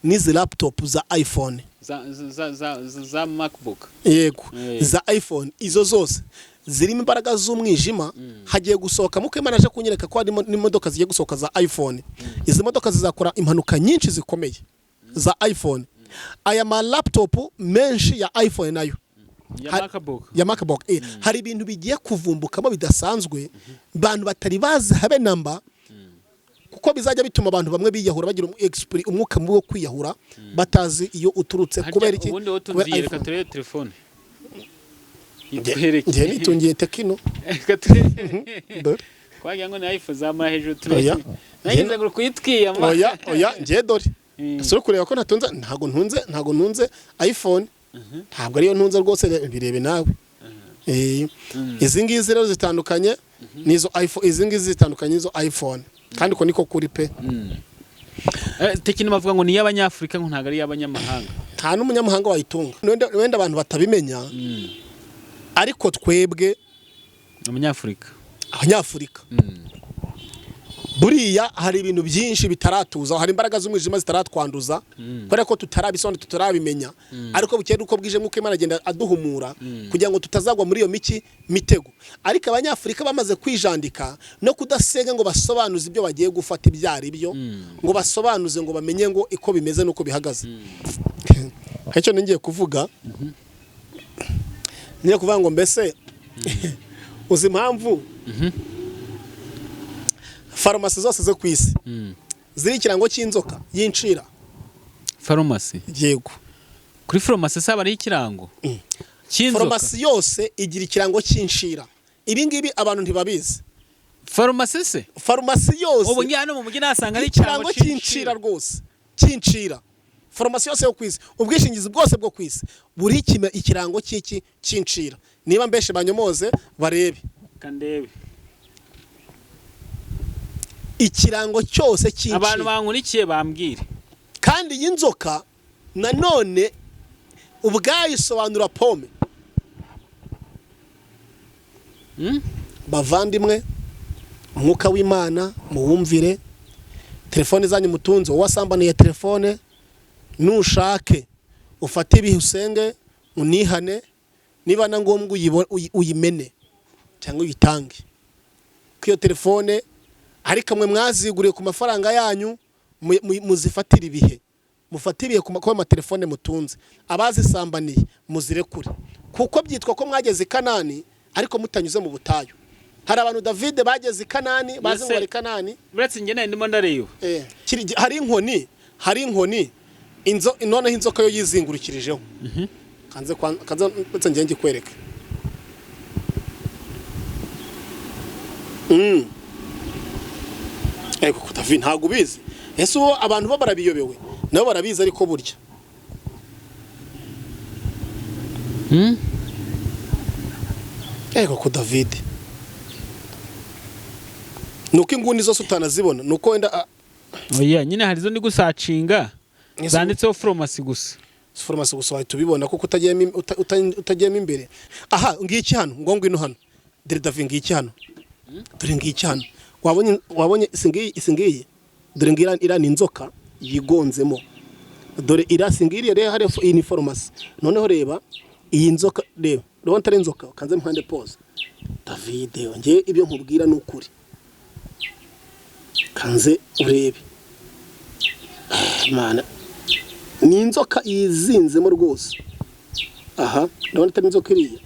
n'izi laptop za iPhone za MacBook. Yego, za iPhone izo zose zirimo imbaraga z'umwijima. Hagiye gusohoka, muko Imana aje kunyereka ko harimo n'imodoka zigiye gusohoka za iPhone. Izi modoka zizakora impanuka nyinshi zikomeye za iPhone. Aya ma laptop menshi ya iPhone nayo ya MacBook. Ya MacBook, hari ibintu bigiye kuvumbukamo bidasanzwe abantu batari bazi habe namba, kuko bizajya bituma abantu bamwe biyahura, bagira umwuka mubi wo kwiyahura batazi iyo uturutse. Kubera iki? Ubundi wowe Kubera utunze, reka iPhone. turebe telefone itwereke. Njye nitungiye Tecno. Reka turebe. Dore. Twagira ngo ni iPhone, zamura hejuru Oya. turebe. Nagize ngo kuyitwiyama. Oya oya, njye dore. Ese uri kureba ko ntatunze? Ntago ntunze iPhone, ntabwo ariyo ntunze rwose, birebe nawe. Izi ngizi rero zitandukanye n'izo iPhone, izi ngizi zitandukanye n'izo iPhone, kandi uko niko kuri pe. Tecno bavuga ngo ni iy'abanyafurika, ngo ntabwo ari iy'abanyamahanga. Nta n'umunyamahanga wayitunga. Wenda abantu batabimenya, ariko twebwe Umunyafurika. Abanyafurika, buriya hari ibintu byinshi bitaratuza, hari imbaraga z'umwijima zitaratwanduza kubera ko tutarabisobanura, tutarabimenya. Ariko bukeye uko bwije nk'uko Imana agenda aduhumura kugira ngo tutazagwa muri iyo mitego. Ariko abanyafurika bamaze kwijandika no kudasenga ngo basobanuze ibyo bagiye gufata ibyo ari byo, ngo basobanuze, ngo bamenye ngo uko bimeze n'uko bihagaze. Icyo ngiye kuvuga, ngiye kuvuga ngo mbese uzi impamvu farumasi zose zo ku isi ziri ikirango cy'inzoka y'inshira? Farumasi? Yego. Kuri farumasi se haba hariho ikirango cy'inzoka? Farumasi yose igira ikirango cy'inshira. Ibi ngibi abantu ntibabizi. Farumasi se? Farumasi yose. Ubu ngiye hano mu mujyi nasanga ari ikirango ikirango cy'inshira rwose, cy'inshira. Farumasi yose yo ku isi, ubwishingizi bwose bwo ku isi buri ikirango cy'iki cy'inshira. Niba mbeshe banyomoze barebe. Kandebe. Ikirango cyose Abantu cy'inshira. bankurikiye bambwire. Kandi iyi nzoka nanone ubwayo isobanura pome. Bavandimwe, umwuka w'Imana muwumvire. Telefone zanyu mutunze, wowe wasambaniye telefone, nushake ufate ibihe usenge unihane, niba na ngombwa uyimene cyangwa uyitange ko iyo telefone. Ariko mwe mwaziguriye ku mafaranga yanyu, muzifatire ibihe, mufate ibihe ku matelefone mutunze. Abazisambaniye muzirekure, kuko byitwa ko mwageze i Kanani ariko mutanyuze mu butayu. Hari abantu David bageze i Kanani bazi ngo bari i Kanani. Uretse njye nari ndimo ndareba. Hari inkoni noneho inzoka yo yizingurukirijeho. Kanze kanze ndetse ngiye ngikwereke. Ego David, ntabwo ubizi. Ese uwo abantu bo barabiyobewe? Nabo barabizi, ariko burya Ego ko David, nuko inguni zose utanazibona, nuko wenda Oya nyine, hari izo ndi gusearchinga zanditseho farumasi gusa. Farumasi gusa wahita ubibona kuko utagiyemo imbere. Aha ngiki hano, ngo ngwino hano, dore Davi, ngiki hano, dore ngiki hano. Wabonye isi ngiyi, isi ngiyi, dore ngira iriya ni inzoka yigonzemo. Dore iriya, si ngiriya? Rero hariya iyi ni farumasi. Noneho reba iyi nzoka, reba, urabona atari inzoka? Kanze mpande pause, David. Njye ibyo nkubwira ni ukuri. Kanze urebe. Mana, ni inzoka yizinzemo rwose. Aha ndabona atari inzoka iriya?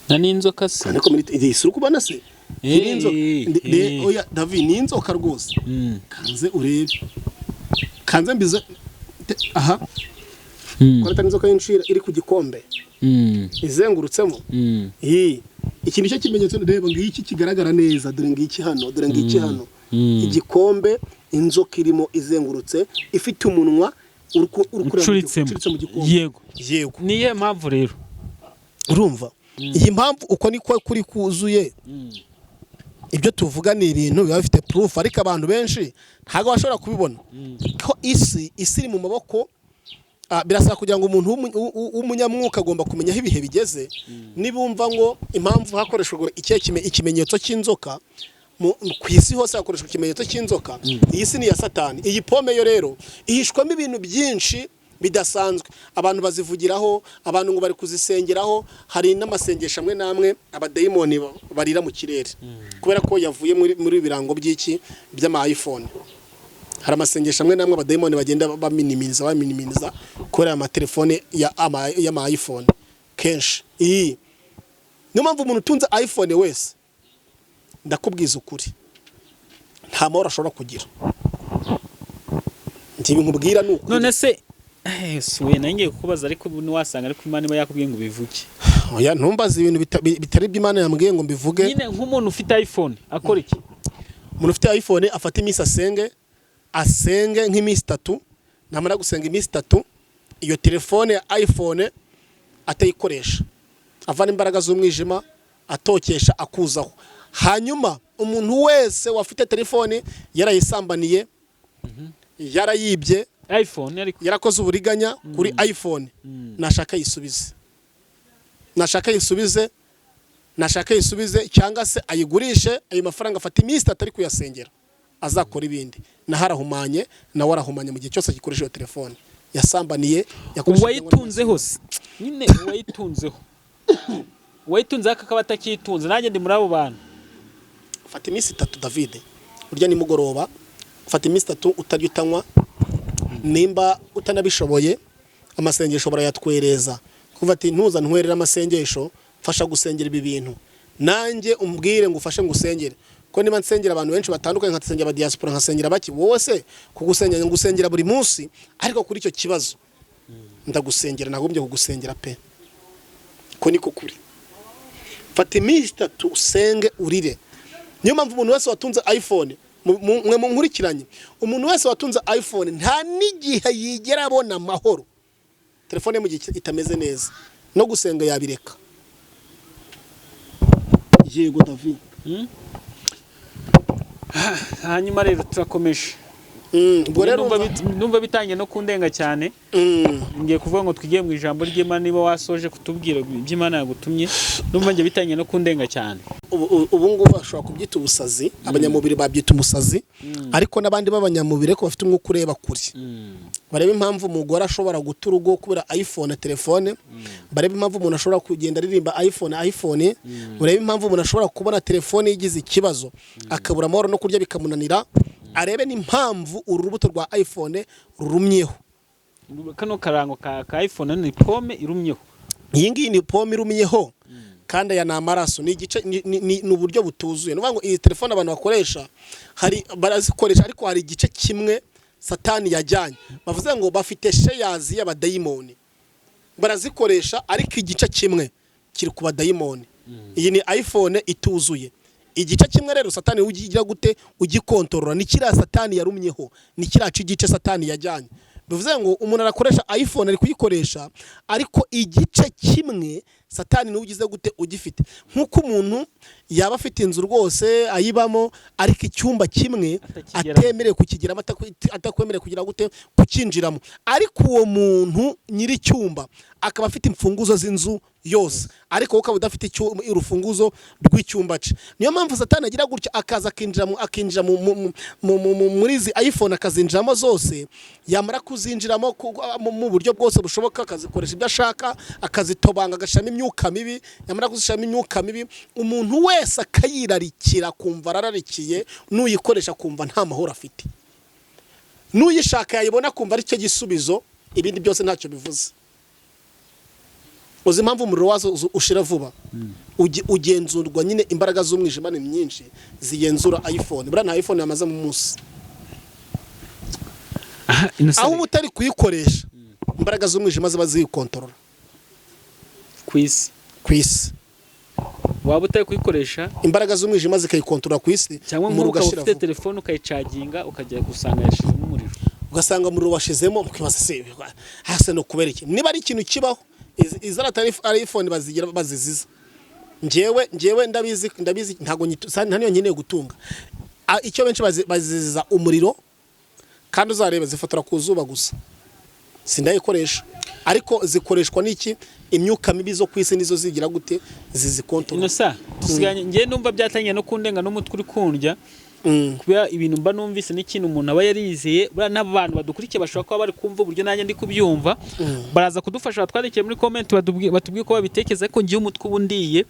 Na n'inzoka se? Ariko muri iyi si uri kubona se iyi ni inzoka? Oya David, ni inzoka rwose. Kanze urebe, kanze mbize aha. Ko atari inzoka y'inshira iri ku gikombe izengurutsemo? Iyi, iki nicyo kimenyetso. Reba ngiki kigaragara neza, dore ngiki hano, dore ngiki hano. Igikombe, inzoka irimo izengurutse, ifite umunwa uri kureba ucuritse. Ucuritse mu gikombe. Yego. Yego. Niyo mpamvu rero. Urumva iyi mpamvu uko niko kuri kuzuye. Ibyo tuvuga ni ibintu biba bifite proof, ariko abantu benshi ntabwo bashobora kubibona ko isi iri mu maboko. Birasaba kugira ngo umuntu w'umunyamwuka agomba kumenya aho ibihe bigeze. Nibumva ngo impamvu hakoreshejwe ikihe ikimenyetso cy'inzoka ku isi hose hakoreshwa ikimenyetso cy'inzoka, iyi si ni iya Satani. Iyi pome yo rero ihishwamo ibintu byinshi bidasanzwe. Abantu bazivugiraho, abantu ngo bari kuzisengeraho. Hari n'amasengesho amwe n'amwe abadayimoni barira mu kirere kubera ko yavuye muri birango by'iki by'ama iPhone. Hari amasengesho amwe n'amwe abadayimoni bagenda baminimiza, baminimiza kubera aya matelefone y'ama iPhone kenshi. Iyi niyo mpamvu umuntu utunze iPhone wese, ndakubwiza ukuri, nta mahoro ashobora kugira. Njye ibi nkubwira ni ukuri. None se suwe nayo ngiye kukubaza, ariko ubu ntiwasanga, ariko Imana iba yakubwiye ngo ubivuge. Oya, ntumbaze ibintu bitari iby'Imana yambwiye ngo mbivuge. Nyine nk'umuntu ufite iPhone akora iki? Umuntu ufite iPhone afata iminsi asenge, asenge nk'iminsi 3. Namara gusenga iminsi 3, iyo telefone ya iPhone atayikoresha, avana imbaraga z'umwijima, atokesha, akuzaho. Hanyuma umuntu wese wafite telefone yarayisambaniye, yarayibye, iPhone ariko? yarakoze uburiganya kuri iPhone, nashaka yisubize, nashaka yisubize, nashaka yisubize, cyangwa se ayigurishe. Ayo mafaranga afata iminsi 3 ari kuyasengera, azakora ibindi. Naho arahumanye, nawe arahumanye mu gihe cyose agikoresha iyo telefone yasambaniye, yakoresheje. Uwayitunzeho se nyine, uwayitunzeho akaba atakiyitunze, nanjye ndi muri abo bantu. Fata iminsi 3, David, urya nimugoroba. Fata iminsi 3 utarya, utanywa. Nimba utanabishoboye, amasengesho barayatwereza. Kuva ati ntuza ntwerere amasengesho, mfasha gusengera ibi bintu, nanjye umbwire ngo ufashe ngusengere. Ko niba nsengera abantu benshi batandukanye, nkasengera aba diaspora, nkasengera baki, wowe se kugusengera ngusengera buri munsi, ariko kuri icyo kibazo ndagusengera, nagombye kugusengera pe, ko niko kuri. Fata iminsi 3 usenge, urire. Niyo mpamvu umuntu wese watunze iPhone, mwe munkurikiranye, umuntu wese watunze iPhone nta n'igihe yigera abona amahoro. Telefone ye mu gihe itameze neza, no gusenga yabireka. Yego, David. Hanyuma rero turakomeje. Ubwo rero Numva bitangiye no kundenga cyane. Ngiye kuvuga ngo twigiye mu ijambo ry'Imana. Niba wasoje kutubwira ibyo Imana yagutumye, numva njye bitangiye no kundenga cyane. Ubu ngubu bashobora kubyita ubusazi, abanyamubiri babyita umusazi, ariko n'abandi b'abanyamubiri ariko bafite umwuka ureba kure, barebe impamvu umugore ashobora guta urugo kubera iPhone, telefone. Barebe impamvu umuntu ashobora kugenda aririmba iPhone, iPhone. Barebe impamvu umuntu ashobora kubona telefone yigize ikibazo, akabura amahoro, no kurya bikamunanira. Arebe n'impamvu uru rubuto rwa iPhone rurumyeho. Kano karango ka iPhone ni pome irumyeho. Iyi ngiyi ni pome irumyeho, kandi aya ni amaraso, ni igice, ni uburyo butuzuye. Ni ukuvuga ngo iyi telefone abantu bakoresha, hari barazikoresha, ariko hari igice kimwe Satani yajyanye. Bavuze ngo bafite shares y'abadayimoni. Barazikoresha, ariko igice kimwe kiri ku badayimoni. Iyi ni iPhone ituzuye. Igice kimwe rero Satani ugira gute ugikontorora? Ni kiriya Satani yarumyeho, ni kiriya igice Satani yajyanye. Bivuze ngo umuntu arakoresha iPhone, ari kuyikoresha, ariko igice kimwe Satani niwe ugize gute? Ugifite. Nk'uko umuntu yaba afite inzu rwose ayibamo, ariko icyumba kimwe Atakigeramo. atemerewe kukigeramo, atakwemerewe kugira gute? Kukinjiramo. Ariko uwo muntu nyiri icyumba akaba afite imfunguzo z'inzu yose, ariko wowe ukaba udafite urufunguzo rw'icyumba cye. Niyo mpamvu Satani agira gutya akaza akinjira muri izi iPhone, akazinjiramo zose. Yamara kuzinjiramo mu buryo bwose bushoboka, akazikoresha ibyo ashaka, akazitobanga, agashyiramo imyuka mibi. Yamara kuzishyiramo imyuka mibi, umuntu wese akayirarikira, akumva arararikiye, n'uyikoresha akumva nta mahoro afite, n'uyishaka yayibona akumva ari cyo gisubizo, ibindi byose ntacyo bivuze. Uzi impamvu umuriro wazo ushira vuba? Ugenzurwa nyine, imbaraga z'umwijima ni nyinshi zigenzura iPhone. Buriya nta iPhone yamaze mu munsi. Aha, Innocent, Aho uba utari kuyikoresha, imbaraga z'umwijima ziba ziyikontorora ku isi. Ku isi. Waba utari kuyikoresha, imbaraga z'umwijima zikayikontorora ku isi. Cyangwa Umuriro nk'ubu ukaba ugashira ufite vuba. telefone ukayicaginga, ukajya gusanga yashizemo umuriro. Ugasanga umuriro washizemo, ukibaza se hase no kubera iki? Niba ari ikintu kibaho, izi ari iPhone bazigira baziziza. Njyewe ndabizi, ntago nta niyo nkeneye gutunga. Icyo benshi baziziza umuriro, kandi uzareba zifotora ku zuba gusa. Sindayikoresha, ariko zikoreshwa n'iki? Imyuka mibi zo ku isi nizo zigira gute? Zizikontorora. Innocent, dusigaranye, njye numva byatangiye no kundenga n'umutwe uri kundya kubera ibintu mba numvise n'ikintu umuntu aba yarizeye. Buriya n'abantu badukurikiye bashobora kuba bari kumva uburyo nanjye ndi kubyumva, baraza kudufasha, batwandikiye muri comment, batubwiye uko babitekereza. Ariko ngiye umutwe uba undiye,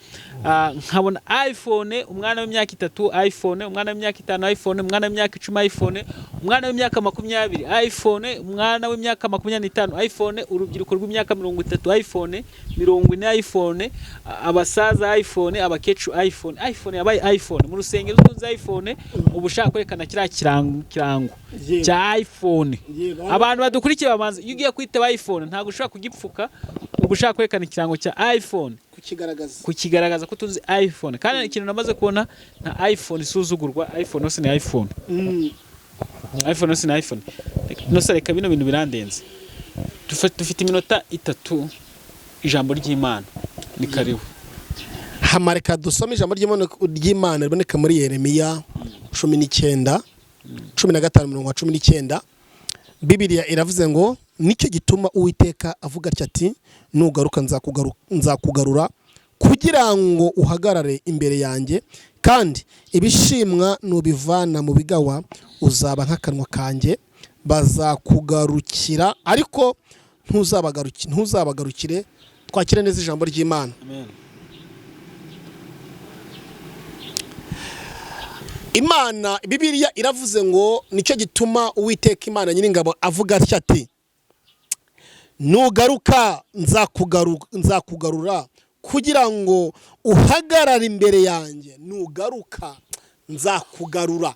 nkabona iPhone, umwana w'imyaka 3 iPhone, umwana w'imyaka 5 iPhone, umwana w'imyaka 10 iPhone, umwana w'imyaka 20 iPhone, umwana w'imyaka 25 iPhone, urubyiruko rw'imyaka 30 iPhone, 40 iPhone, abasaza iPhone, abakecuru iPhone. iPhone yabaye iPhone. Mu rusengero utunze iPhone uba ushaka kwerekana kiriya kirango cya iPhone. Abantu badukurikiye babanza, iyo ugiye kwitaba iPhone ntabwo ushobora kugipfuka, uba ushaka kwerekana ikirango cya iPhone. Kukigaragaza. Kukigaragaza ko utunze iPhone. Kandi ikintu namaze kubona, nta iPhone isuzugurwa, iPhone yose ni iPhone. iPhone yose ni iPhone. Nose reka, bino bintu birandenze. Dufite iminota 3, ijambo ry'Imana ni karibu. Hamareka dusome ijambo ry'Imana riboneka muri Yeremiya 19, 15, mirongo wa 19. Bibiliya iravuze ngo: "Nicyo gituma Uwiteka avuga atya ati: nugaruka nzakugarura kugira ngo uhagarare imbere yanjye, kandi ibishimwa nubivana mu bigawa uzaba nk'akanwa kanjye. Bazakugarukira, ariko ntuzabagarukire." Twakire neza ijambo ry'Imana. Amen. Imana, Bibiliya iravuze ngo: "Nicyo gituma Uwiteka Imana Nyiringabo avuga atya ati: nugaruka nzakugarura kugira ngo uhagarare imbere yanjye." Nugaruka nzakugarura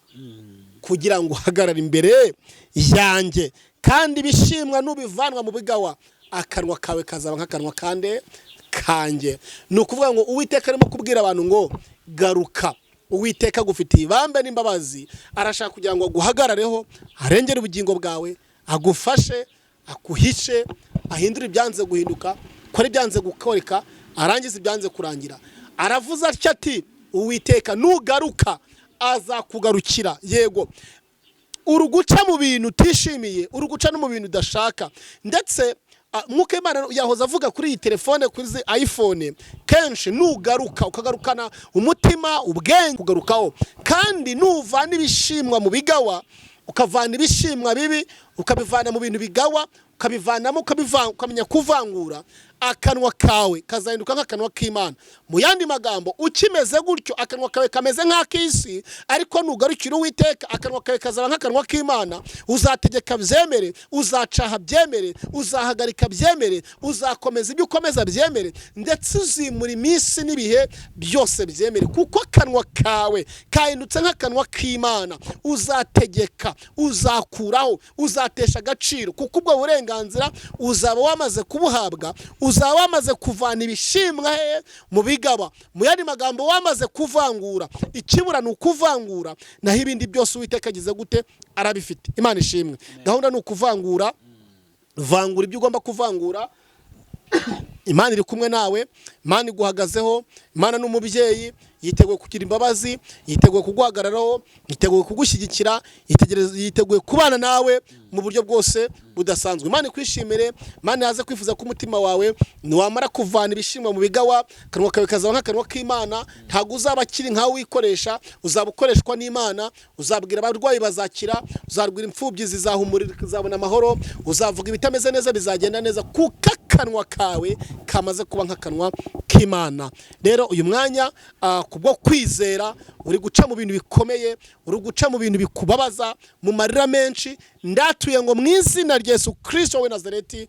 kugira ngo uhagarare imbere yanjye, kandi ibishimwa nubivanwa mu bigawa, akanwa kawe kazaba nk'akanwa kande? Kanjye. Ni ukuvuga ngo Uwiteka arimo kubwira abantu ngo: garuka. Uwiteka agufitiye ibambe n'imbabazi, arashaka kugira ngo aguhagarareho, arengere ubugingo bwawe, agufashe, akuhishe, ahindure ibyanze guhinduka, kora ibyanze gukoreka, arangize ibyanze kurangira. Aravuze atya ati: Uwiteka nugaruka azakugarukira. Yego, uri guca mu bintu utishimiye, uri guca no mu bintu udashaka. Ndetse Mwuka Imana yahoze avuga kuri iyi telefone, kuri izi iPhone kenshi: nugaruka ukagarukana umutima, ubwenge kugarukaho, kandi nuvana ibishimwa mu bigawa, ukavana ibishimwa bibi, ukabivana mu bintu bigawa, ukabivanamo, ukamenya kuvangura, akanwa kawe kazahinduka nk'akanwa k'Imana. Mu yandi magambo, ukimeze gutyo akanwa kawe kameze nk'ak'isi, ariko nugarukira Uwiteka akanwa kawe kazaba nk'akanwa k'Imana. Uzategeka byemere, uzacaha byemere, uzahagarika byemere, uzakomeza ibyo ukomeza byemere, ndetse uzimura iminsi n'ibihe byose byemere, kuko akanwa kawe kahindutse nk'akanwa k'Imana. Uzategeka, uzakuraho, uzatesha agaciro, kuko ubwo burenganzira uzaba wamaze kubuhabwa, uzaba wamaze kuvana ibishimwa he? Mu bigaba. Mu yandi magambo, wamaze kuvangura. Ikibura ni ukuvangura, naho ibindi byose Uwiteka agize gute? Arabifite. Imana ishimwe. Gahunda ni ukuvangura. Vangura ibyo ugomba kuvangura. Imana iri kumwe nawe, Imana iguhagazeho, Imana ni umubyeyi, yiteguye kugira imbabazi, yiteguye kuguhagararaho, yiteguye kugushyigikira, yiteguye kubana nawe mu buryo bwose budasanzwe. Imana ikwishimire, Imana yaze kwifuza ko umutima wawe niwamara kuvana ibishimwa mu bigawa, akanwa kawe kazaba nk'akanwa k'Imana, ntabwo uzaba akiri nkawe wikoresha, uzaba ukoreshwa n'Imana, uzabwira abarwayi bazakira, uzabwira imfubyi zizahumurira zizabona amahoro, uzavuga ibitameze neza bizagenda neza, kuko akanwa kawe kamaze kuba nk'akanwa k'Imana. Rero uyu mwanya kubwo kwizera uri guca mu bintu bikomeye, uri guca mu bintu bikubabaza, mu marira menshi, ndatuye ngo mu izina rya Yesu Kristo we Nazareti,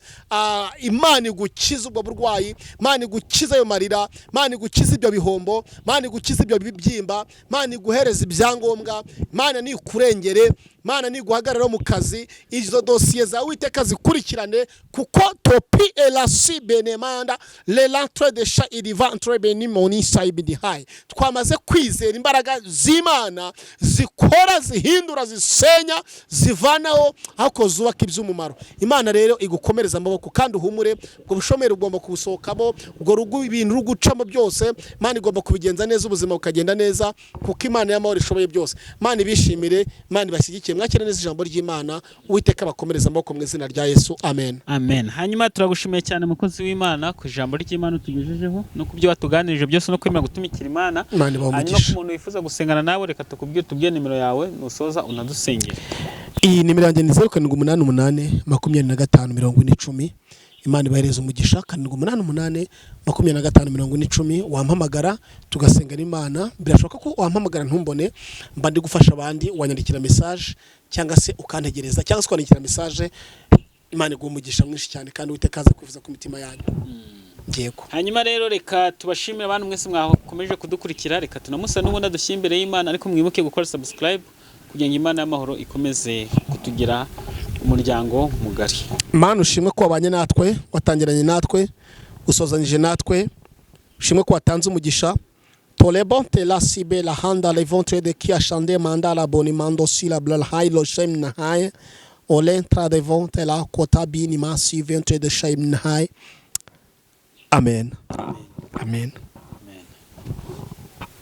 Imana igukize ubwo burwayi, Imana igukize ayo marira, Imana igukize ibyo bihombo, Imana igukize ibyo bibyimba, Imana iguhereze ibyangombwa, Imana nikurengere, Imana niguhagarare mu kazi, izo dosiye zawe Uwiteka zikurikirane, kuko topi elasi benemanda le lantre de sha irivantre benimoni saibidihai. Twamaze kwizera imbaraga z'Imana zikora, zihindura, zisenya, zivanaho, ariko zubaka iby'umumaro. Imana rero igukomereza amaboko kandi uhumure, ubwo bushomeri ugomba kubusohokamo, ubwo rugo ibintu uri gucamo byose Imana igomba kubigenza neza, ubuzima bukagenda neza, kuko Imana y'amahoro ishoboye byose. Imana ibishimire, Imana ibashyigikiye, mwakire neza ijambo ry'Imana, Uwiteka abakomereza amaboko mu izina rya Yesu, amen. Amen. Hanyuma turagushimiye cyane mukozi w'Imana ku ijambo ry'Imana utugejejeho no ku byo watuganirije byose no kwemera gutumikira Imana. Imana ibahe Hanyuma umugisha. ku muntu wifuza gusengana nawe, reka tukubwire, tubwire nimero yawe nusoza unadusengere. Iyi nimero yanjye ni 0788 25 40 10. Imana ibahereze umugisha. 788 25 40 10, wampamagara tugasenga n'Imana. Birashoboka ko wampamagara ntumbone, mba ndi gufasha abandi, wanyandikira message cyangwa se ukantegereza cyangwa se ukandikira message. Imana iguha umugisha mwinshi cyane kandi Uwiteka aze kwifuza ku mitima yanyu. Yego. Hanyuma rero reka tubashimire abantu mwese mwakomeje kudukurikira, reka tunamusa n'ubundi adushyire imbere y'Imana, ariko mwibuke gukora subscribe kugira ngo Imana y'amahoro ikomeze kutugira umuryango mugari. Mana ushimwe ko wabanye natwe, watangiranye natwe, usozanyije natwe, ushimwe ko watanze umugisha. Tolebo te la sibe la handa le ventre de kia shande manda la boni mando si la blal hai lo shem na hai ole tra de ventre la kota bini masi ventre de shem na hai. Amen. Amen.